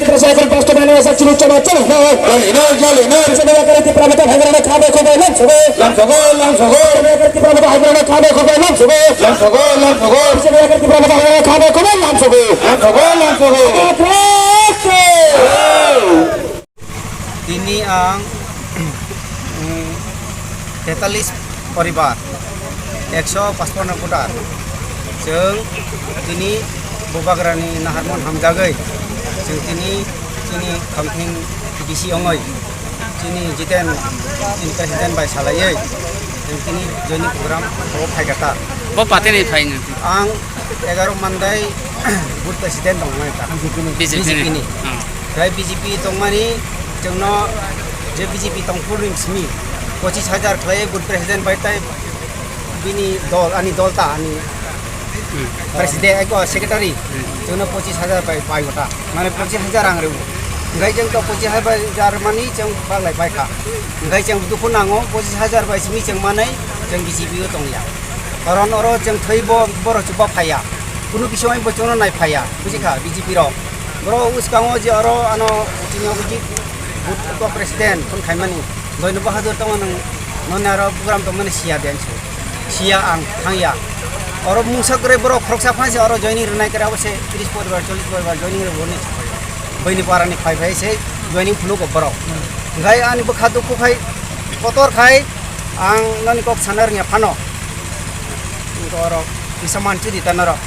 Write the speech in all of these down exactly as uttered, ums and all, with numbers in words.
Tiprasa ekor pasto mane asa chini chama chama no. Lali no, lali no. Tiprasa ekor Tiprasa mata bhai bhai khabe khobe lam sogo. Lam sogo, lam sogo. Tiprasa ekor Tiprasa mata bhai bhai khabe khobe lam sogo. Lam sogo, lam sogo. Tiprasa ekor Tiprasa mata bhai bhai khabe khobe lam sogo. Lam sogo, lam sogo. Tiprasa. Tini ang, mm, tetalis poribar, ekso pachpanno voter. Chwng tini Bubagrani naharmon hamjagwi, chwng tini chini khamthing B C ongoi, chini Jiten, chini president bai salaiwi, chwng tini joining program o phaikha ta. Bo patini phaino? Ang egaroh mandai booth president tongmani ta. B J P ni. B J P ni. Hmm. Tei B J P tongmani chwngno je B J P tongphuru ni simi pochis hajar khlai booth president bai tei bini dol, ani dol ta, ani president, eko secretary, chwngno pochis hajar bai, bai gota. Mane pochis hajar rang rw. Hingkhai chwng to pochis hajar mani chwng baglai bai kha. Hingkhai chwng dukhu nango, pochis hajar bai simi chwng manai chwng B J P o tongya. Karon oro chwng thwi bo, borok chuba phaiya. Kunu bising bo chwngno nai phaiya. Buji kha B J P rok. Borok uskango je oro ano chini obo ji booth president phone khaimani. Doino Bahadur tongmani, noni aro program tongmani siya den su. Siya ang thangya. Oro mungsa kwrwi borok khoroksa phansi oro joining rwnai kwrwi abo se tris poribar, chollis poribar joining rwnai. Boini parani phai phai se joining phunukgo borok. Hingkhai ani bwkha dukhu khai kotor khai ang noni kok sana rwngya phano. Borok kisa manchidi ta norok.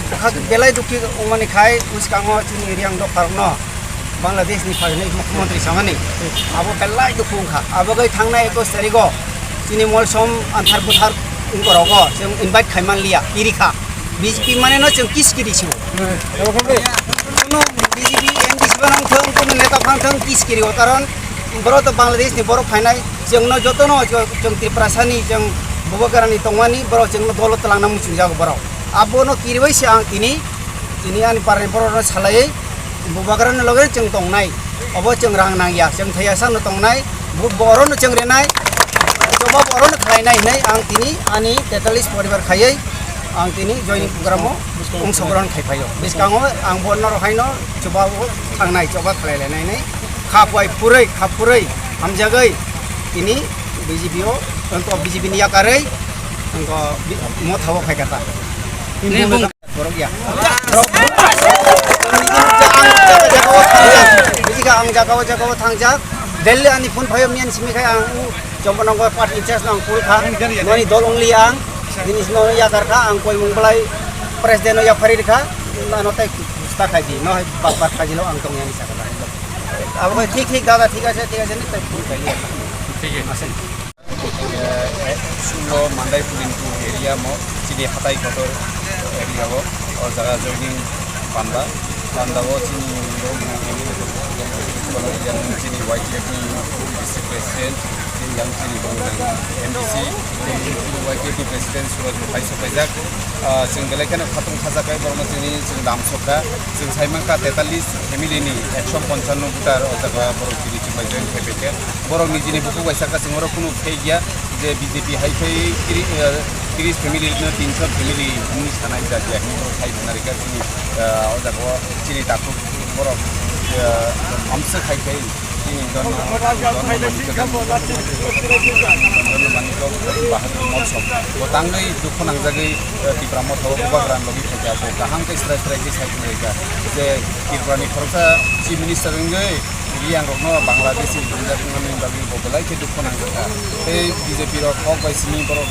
Bwkha belai dukhi wngmani khai bwskango chini Riang dopharokno Bangladesh ni phainai mukhyamantri samani. Abo belai dukhu wngkha. Abo gai thangnai ekus tarigo chini molsom anthar buthar wngkorogo chwng invite khaiman liya, kirikha. B J P mane no chwng kis kiri sibo. Kuno B J P M D C banang thung, kuno neta phang thung, kis kiri o. Karon borok to Bangladesh ni borok phainai, chwngno jotono chwng Tiprasa ni, chwng Bubagrani tongmani, borok chwngno dolo twlangna muchungjago borok. Abono kiriwi se ang tini, tini ani parani borokno salaiwi Bubagrani loge chwng tongnai. Obo chwng rang nangya, chwng thaiya sano tongnai, bo-, borokno chwng renai, joba borokno khlainai hinwi ang tini ani tetalis poribar khaiwi ang tini joining program o ongsogrohon khai phaio. Bwskango ang bo norok haino chuba o thangnai, chuba khlai lainai hinwi kha puai phurwi, kha phurwi hamjagwi tini B J P o, wngkha B J P ni yakarwi wngkha bi-, motha o phai kha ta. Borok ya. Borok ang jaga jaga o thangjak. Bujikha ang jaga o jaga o thangjak. Delhi ani phone phaio miyan simi khai ang u Chomponongor party in charge no ang call kha. Noni dol ongli ang. Bini sino yakar kha ang koi mung belai president no yaphari rikha. Ano tai busta khai di. No hai bak bak khai di lo ang tong yani sakha. Abo khai thik thik dada thik ase thik ase ni tai phone khai di. Thik ase. Sullo Mandai Pulintu area mo chini hatai kotor area o, o jaga joining panda, panda o chini rok yang chini Y T F ni district president, yang chini M D C, Y T F ni president Suraj Bhai sopaijak. Ah, chwng belai kheno khatung khajakai borokno chini chwng dam sokha, chwng saimankha tetalis family ni ekso ponchanno voter o jaga borok chini chwng bai join khai paikha. Borok nijini bukhuk bai saka chwng oro kunu phek ya je B J P hai phai tiri-, eh, tris family no tinso family hwnwi sanai jak ya hwnwi borok hai phunarikha chini, eh, o jaga o chini takhuk borok, eh, amsa khai khai chini donno, donno manikha, donno manikha Bahadur Molsom bo tangwi dukhu nangjagwi, eh, Tipra Motha o Bubagra logi phaikha bo kaham khe srai srai khe sai phunarikha je Tripura ni khoroksa Chief Minister wngwi Riang rokno Bangladeshi rijak wngmani bagwi bo belai khe dukhu nangjakha. Tei B J P rok kok bai simi borok,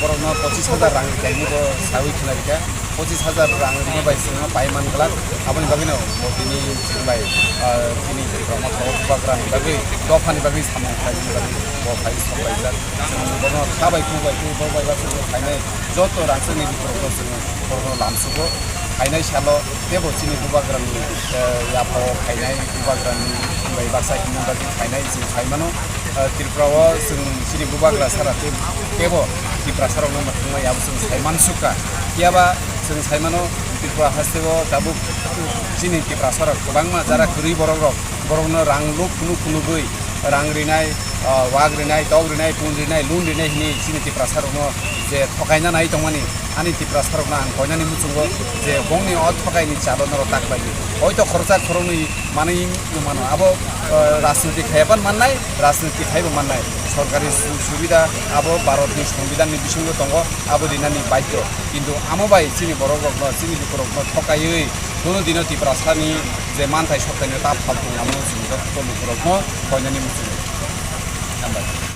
borokno pochis hajar rang rikha hinwi bo saui khna rikha. Pochis hajar rang rina bai chwngno pai man glak. Aboni bagwino bo tini chwng bai, ah, tini Tripura Motha o Bubagra ni bagwi, dopha ni bagwi samung khlaimani bagwi bo phai sok laijak. Chwng bono kha bai khu bai khu bo bai ba chwng khainai joto rangchakni borokno chwng borokno lamsugo. Khainai salo teibo chini Bubagrani, eh, yapha o khainai, Bubagrani bai baksa himna bagwi khainai chwng sai mano. Eh, Tripura o chwng chini Bubagra sara tei-, teibo Tiprasa rokno mwthangmani abo chwng sai mansukha. Phiya ba chwng sai mano, Tripura haste o tabuk chini Tiprasa rok kwbangma jara kwrwi borok rok, borok no rang luk phunuk phunugwi rang rinai, ah, wak rinai, tok rinai, pun rinai, lun rinai hwnwi chini Tiprasa rok no je thokaina nai tongmani, ani Tiprasa rok no ang koinani muchungo je bongni o thokai ni chalo norok tak bai di. Hoito khoroksa khoroknwi manwi mano. Abo, eh, rajniti khaiya ban mannai, rajniti khaibo mannai. Sorkari su-, subida abo Bharatni Songbidanni bisingo tongo, abo rinani baidhyo. Kintu amo bai chini borok rokno, chini lukurokno thokaiwi kuno dino Tiprasani je manthai soktaino ta phal tong amo chini joto lukurokno koinani muchungo. Hambai.